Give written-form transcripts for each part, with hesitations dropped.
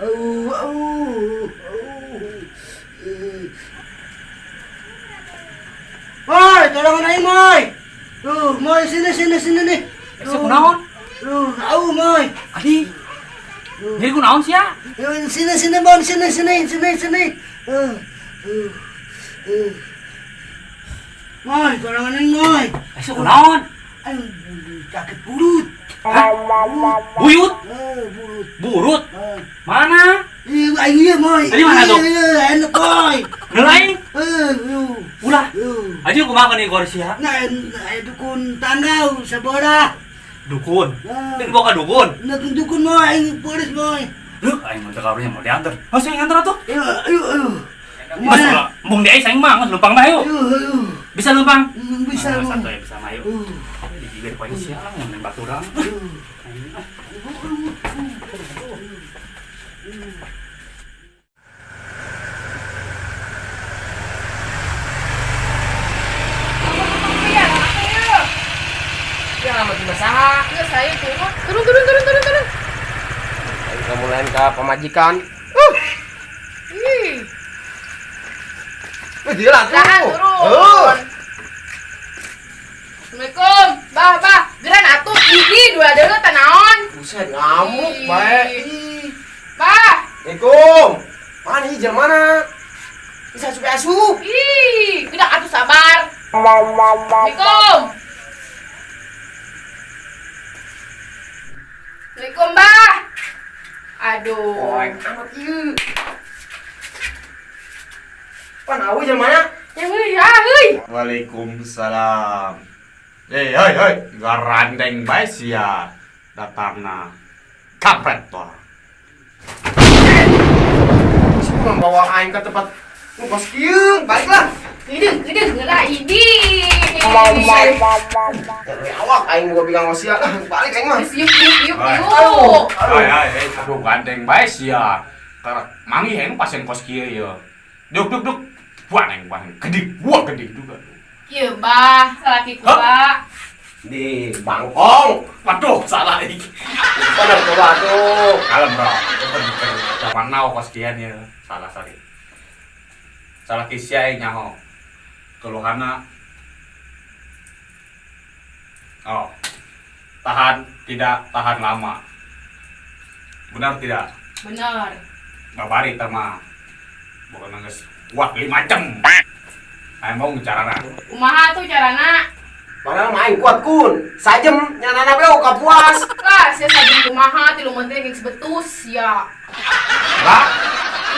Au au au. Moy, tolongan aing, Moy. Tuh, Moy, sini sini sini nih. Sia kunaon? Tuh, au, Moy. Adi. Jadi kunaon sia? Sini sini, Bon, sini sini sini sini. Moy, tolongan aing, Moy. Sia kunaon? Aing sakit burut. Hah? Buyut? Burut. Burut? Mana? Iya, aing iya, Moy. Tadi mana tuh? Iya, enak, Moy. Nelain? Yuh. Ulah. Yuh. Aja kumaha nih kau sia? Nah, aya dukun tanggal sabora. Dukun. Nah. Ini bawa ke dukun. Nah, dukun, Moy, aing polis, Moy. Duh, aing mah teu karunya mau diantar. Oh, saya nganter atuh. Ayo, ayo, ayo. Mas, ulah, embung di aing mah, geus leumpang mah yuk. Ayo, ayo. Bisa leumpang? Bisa, Ah, Moy. satu ya bisa mah yuk. Digigit ku aing sia lah, main batu urang. Aing, ah. Iya, ayo. Ya lama di saha? Enggak, saya turun. Turun, turun, turun, turun, turun. Ayo kamu lain ke pamajikan. Ih, Wih, dia lah tuh. tahan turun. Assalamualaikum. Bah, bah. Geran atuh gigi dua deuleu teh naon? Buset, ngamuk Ih. bae. Ih. Bah. Assalamualaikum. Mana nih jalan mana? Bisa asup asup. Ih, udah atuh sabar. Assalamualaikum. Assalamualaikum, Bah. Aduh. Oh, amat ieu. Pan awi jalan mana? Yang euy, ah euy. Waalaikumsalam. Eh, hei, hei, garandeng bae sia datangna. Kampret toh. Siapa membawa aing ke tempat ngkos kieu? Baliklah. Gede, gede, geura idi. Ya awak aing gua bilang sia lah, balik aing mah. Geus yuk, yuk, yuk, Hai. yuk. Hei, hei, hei, aduh gandeng bae sia. Karena manggih aing pasien kos kieu ye. Duk, duk, duk. Buah aing, buah aing. Gede, buah gede juga. Kieu, Bah, salaki ku, Bah. Di Bangkong. Waduh, salah iki. Bener coba tuh. Kalem, bro. Zaman now kos kieu ye. Salah, sorry. Salah sia aing nyaho. Keluhanna. Oh. Tahan, tidak tahan lama. Benar tidak? Benar. Babari teh mah. Bukan geus kuat 5 jam. Ayo mau carana. Kumaha tuh carana? Padahal mah aing kuat kun. Sajem nyanana beo kapuas. Lah, sia sajem kumaha 3 menit geus betus ya. Lah,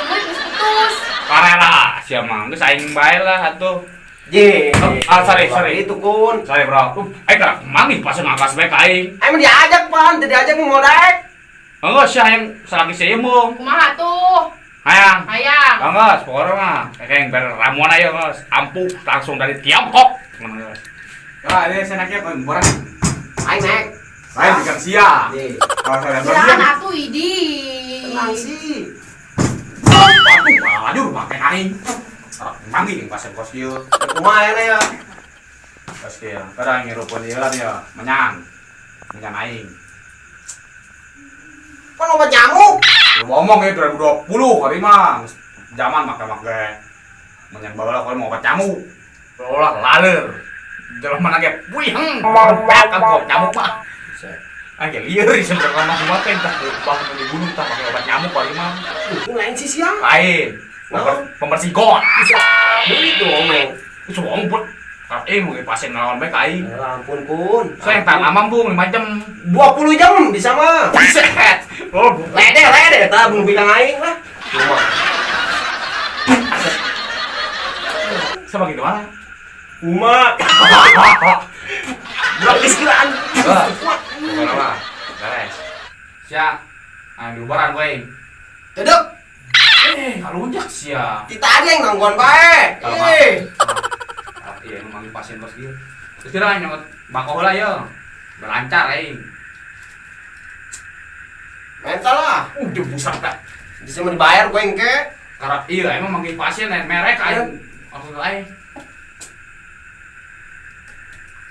3 menit geus betus. karela sia mah geus aing bae lah atuh. Ye. Oh, ah, sorry, sorry. Itu kun. Sorry, bro. Aing karak manggih pas ngangkas bae ka aing. Aing mah diajak pan, teu diajak mah mau daek. Enggak sia yang salaki sia mung. Kumaha tuh? Hayang. Hayang. Enggak, pokoknya mah kayak yang ber ramuan aja geus. Ampuh langsung dari Tiongkok. Ngono geus. Ah, ini saya naknya kau borang. Aing naik. Lain bukan sia. Ye. Kalau saya Silakan atuh idi. Tenang sih. Waduh, waduh, pakai aing. Manggih yang pasien kos kieu. Kumaha ya? Kos kieu. Kadang ngirupeun ieu lah dia, menyang. Menyang aing. Pan obat nyamuk. Lu ngomong ya 2020 kali mah. Zaman make-make menyan baheula kalau mau obat nyamuk. Olah laler. Jalan mana ge puyeng. Kan kok nyamuk mah. Ah, ge lieur sebenarnya mah kumaha teh tah bah di gunung tah pakai obat nyamuk kali mah. Lain sih siang. Lain. Pembersih got. Beli tuh omeng. Itu omong buat mau pasien ngelawan bae ka aing. Ya ampun kun. Saya yang tak lama bung 5 jam. 20 jam bisa mah. Buset. Oh, Lede lede tah bung bilang aing lah. Cuma sama gitu mana? Uma. Gratis kiraan. Bukan apa? Beres. Sia. Ah, diubaran gue. Duduk. Ngalunjak sia. Kita aja yang nangguan bae. Kalau Eh. Ah, iya emang manggil pasien kos kieu. Terus kira nyokot bako heula ye. Berlancar aing. Mental lah. Udah busap dah. Bisa mau dibayar gue engke. Karena iya emang manggil pasien lain merek aing. Maksud aing.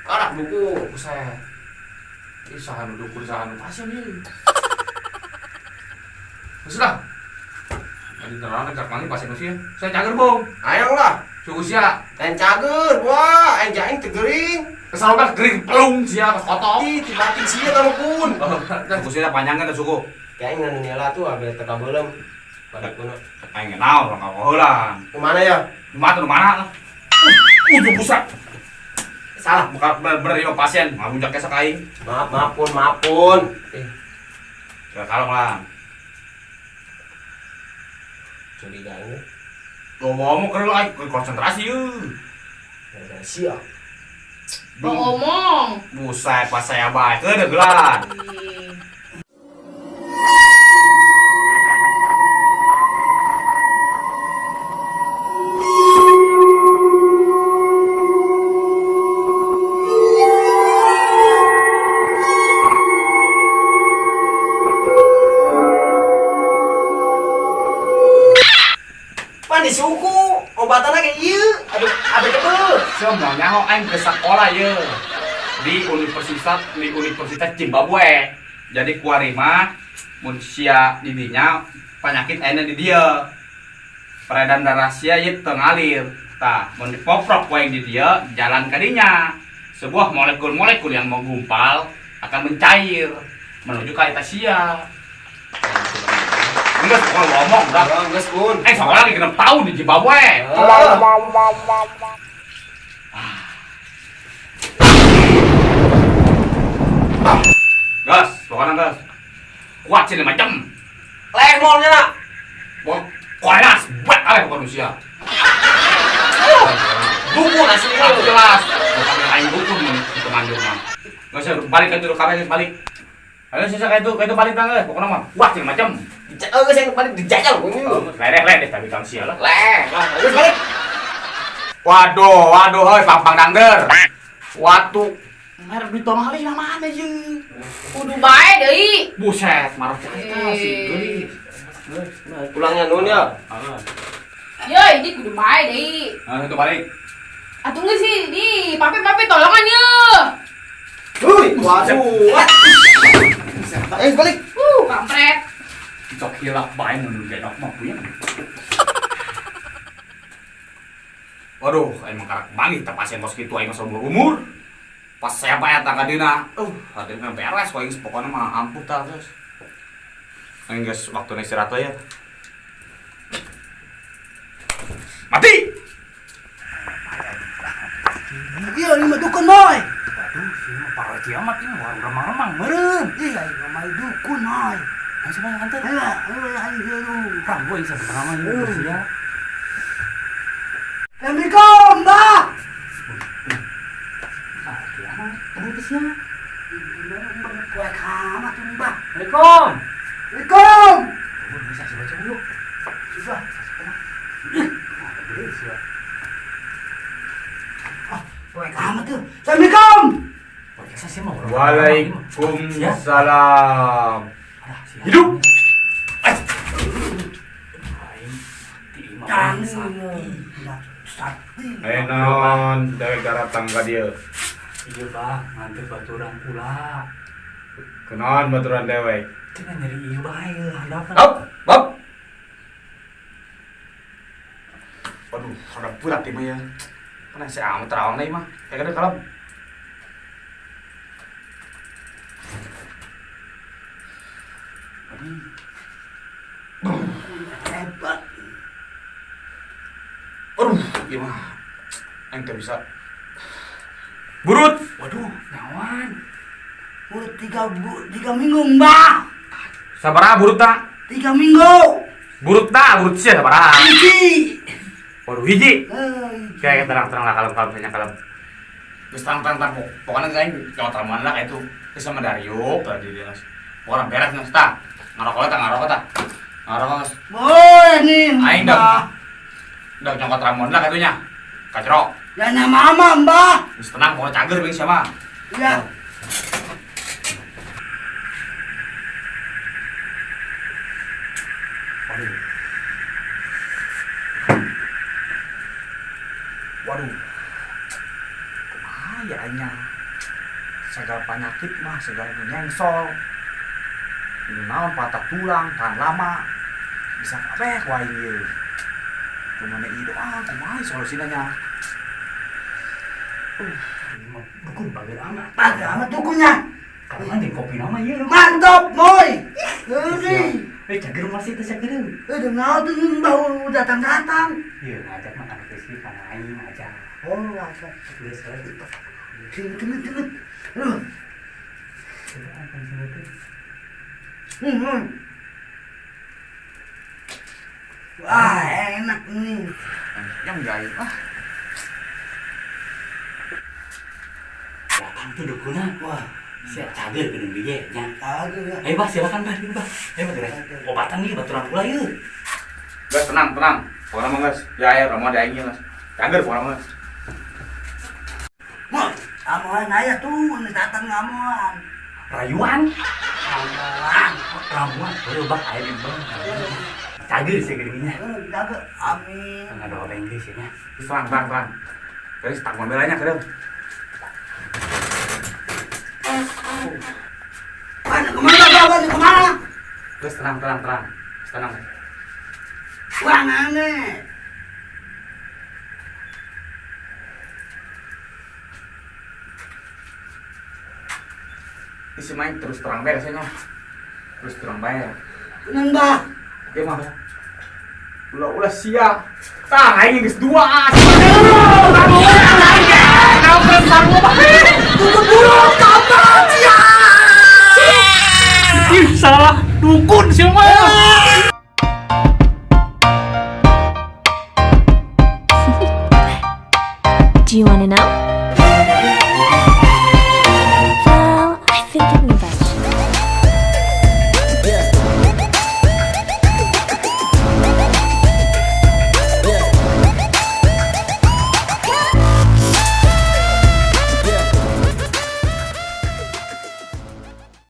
Karak buku. Buset. Ih, saha nu dukun saha nu pasien ieu. Geus lah. Anjing tenang kan cak pasien usia. Saya cager, Bung. Ayo lah. Suku sia. Aing cager, wah, aing jaing teu gering. Kesal banget gering pelung sia pas kotok. Ih, tibatin sia tama pun. Suku sia panjang kan suku. Kayak aing nanya tuh abe teka beuleum. Pada kuno. Aing naon urang kawaheula. Kemana ya? Di mana? Ujung pusat. Salah. Bukan bener ieu pasien, ngabujak kesak aing. Maaf, maaf pun, maaf pun. Ya kalong lah. Curiga ini. Ngomong keur aing konsentrasi yeuh. Siap. Ngomong. Buset, pas saya bae kedegelan. Pan di suku, obatan lagi ieu. Aduh, abe kebeu. Semuanya ho aing ke sekolah ye. Di Universitas Zimbabwe. Jadi kuari mah mun sia di dinya penyakit ayeuna di dieu. Peredaran darah sia ieu teu ngalir. Tah, mun dipoprok ku aing di dieu, jalan ka dinya. Sebuah molekul-molekul yang menggumpal akan mencair menuju ke eta sia. Enggak, sekolah ngomong, udah. Enggak, pun. Sekolah lagi 6 tahun di Zimbabwe. Gas, pokoknya gas. Kuat sih macam. Leh molnya nak. Koreas, buat aleh bukan usia. Dukun asli lu. Jelas. Bukan aing dukun mun itu manjur mah. Enggak usah balik ke kabeh balik. Ayo sisa kayak itu balik tangga, pokoknya mah kuat sih macam. Geus yang balik dijajal ku ini. Leleh tapi kang sia lah. Leh, lah geus balik. Waduh, waduh heuy pampang dangder. Watu merek duit tolong alih mana ye. Kudu bae deui. Buset, marah cerita sih geulis. Pulangnya nun ya. Ye, ini kudu bae deui. Nah, itu balik. Atuh geus sih, di pape-pape tolongan ye. Heuy, waduh. Balik. Kampret. Cok hilap bae mun gedok mah puyeng. Waduh, aing mah karak manggih teh pasien kos kitu aing mah saumur umur. Pas saya bayar tangga dina, hati mah beres ku aing pokona mah ampuh tah geus. Aing geus waktuna istirahat ya. Mati. Iya, ini mah dukun moy. Waduh, sih mah parah kiamat ini warung remang-remang meureun. Iya, ini mah dukun moy. Ayo coba nganter. Ayo, ayo ayo ayo. Ranggo aing sabenerna mah ieu sia. Assalamualaikum, Mbak. Ah, kiamat. Aduh sia. Kue kamat tuh, Mbak. Assalamualaikum. Assalamualaikum. Bisa coba coba yuk. Coba. Ah, kue kamat tuh. Assalamualaikum. Waalaikumsalam. Hidup. Enon dewek daratang ka dieu. Iya, Bang, nganter baturan pula. Kunaon baturan dewek? Cenah nyeri ieu bae handapan. Hop, hop. Waduh, rada berat ieu mah ya. Kana si amat terawang deui mah. Kayak gede kalem. Hebat. Aduh, ieu mah aing teu bisa. Burut. Waduh, nyawan. Burut 3 minggu, Mbak. Sabaraha burut ta? 3 minggu. Burut ta, burut sia sabaraha? Hiji. Waduh, hiji. Kayak terang-terang lah kalem-kalem saja kalem. Geus terang-terang pokoknya aing lewat ramuan lah kayak itu. Geus sama Dario tadi dia. Pokoknya beres geus tah. Ngarokok ta, ngarokok ta. Ngarokok geus. Boleh nih. Aing dah. Udah nyongkot ramuan lah katunya. Kacrok. Ya nama mama, Mbah. Geus tenang pokoknya cager bing siapa. Iya. Waduh. Waduh. Kumaha ya aingnya? Segala penyakit mah, segala nyengsol. Ini naon patah tulang, tahan lama. Bisa kabeh ku aing ieu. Kumaha ieu doa, kumaha solusina nya. Ini mah dukun bager amat. Bager amat dukunnya. Karena di kopi nama ieu. Mantap, Moy. Ngeri. Eh, cager masih teh cager. Eh, dengar tuh baru datang-datang. Iya, ngajak makan kesi kana aing ngajak. Oh, ngajak. Geus we. Cenut, cenut, cenut. Aduh. Coba apa sih teh? Hmm. Wah, enak nih. Yang gaya ah. Datang tuh dukuna. Wah, Siap cager geuning bieu nya. cager ya. Ayo bah, silakan bah, bah. Ayo bah, geura. Obatan nih baturan kula ieu. Guys, tenang, tenang. Pokoknya mah guys, ya ya, ramuan di aing guys. Cager pokoknya mah. Moy, amoan aya tuh, ini datang amoan. Rayuan. Amoan. Ramuan, baru bah aya di bah. Cager sih geuning nya. Jaga, amin. Enggak ada orang Inggris ya. Tenang, tenang, tenang. Guys, tanggungan belanya kadang. Mana kemana, Bapak? Kemana? Guys, tenang, tenang, tenang. Tenang. Wah, aneh. Isi main terus terang bayar rasanya. Terus terang bayar. Tenang, Bah. Oke mah. Ulah ulah sia. Tah aing geus dua. Ih, salah dukun sih mah. Do you want to know?